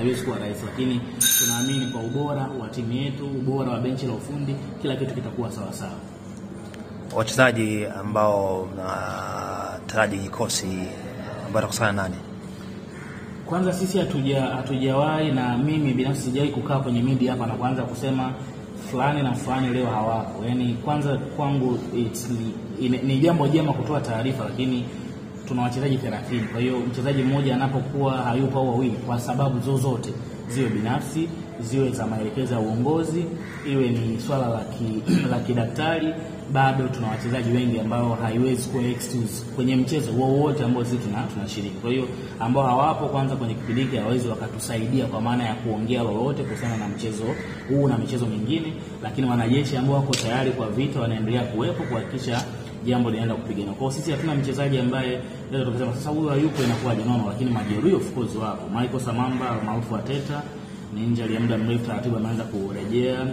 Haiwezi kuwa rahisi, lakini tunaamini kwa ubora wa timu yetu, ubora wa benchi la ufundi, kila kitu kitakuwa sawa sawa. Wachezaji ambao mnataraji kikosi ambao watakusana nani? Kwanza sisi hatujawahi, na mimi binafsi sijawahi kukaa kwenye media hapa na kuanza kusema fulani na fulani leo hawapo. Yaani kwanza kwangu ni jambo jema kutoa taarifa, lakini tuna wachezaji 30. Kwa hiyo mchezaji mmoja anapokuwa hayupo au wawili kwa sababu zozote, ziwe binafsi, ziwe za maelekezo ya uongozi, iwe ni swala la kidaktari, bado tuna wachezaji wengi ambao haiwezi kuwa excuse kwenye mchezo wowote ambao sisi tunashiriki. Kwa hiyo ambao hawapo kwanza kwenye kipindi hiki hawawezi wakatusaidia kwa maana ya kuongea lolote kuhusiana na mchezo huu na michezo mingine, lakini wanajeshi ambao wako tayari kwa vita wanaendelea kuwepo kuhakikisha jambo linaenda kupigana. Kwa hiyo sisi hatuna mchezaji ambaye leo tukasema sasa huyu hayupo inakuwaje, nono, lakini majeruhi of course wapo. Michael Samamba maarufu Ateta ni injury ya muda mrefu, taratibu ameanza kurejea.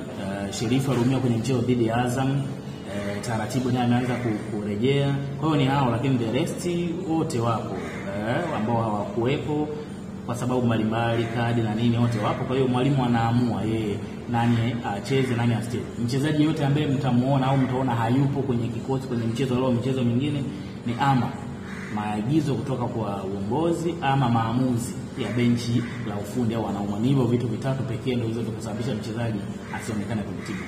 Sherifu aliumia kwenye mchezo dhidi ya Azam, taratibu naye ameanza kurejea. Kwa hiyo ni hao, lakini the rest wote wapo, ambao hawakuwepo kwa sababu mbalimbali, kadi na nini, wote wapo. Kwa hiyo mwalimu anaamua yeye nani acheze nani asicheze. Mchezaji yote ambaye mtamuona au mtaona hayupo kwenye kikosi kwenye mchezo leo, mchezo mingine, ni ama maagizo kutoka kwa uongozi ama maamuzi ya benchi la ufundi au wanauma. Ni hivyo vitu vitatu pekee ndio vinaweza kusababisha mchezaji asionekane kwenye timu.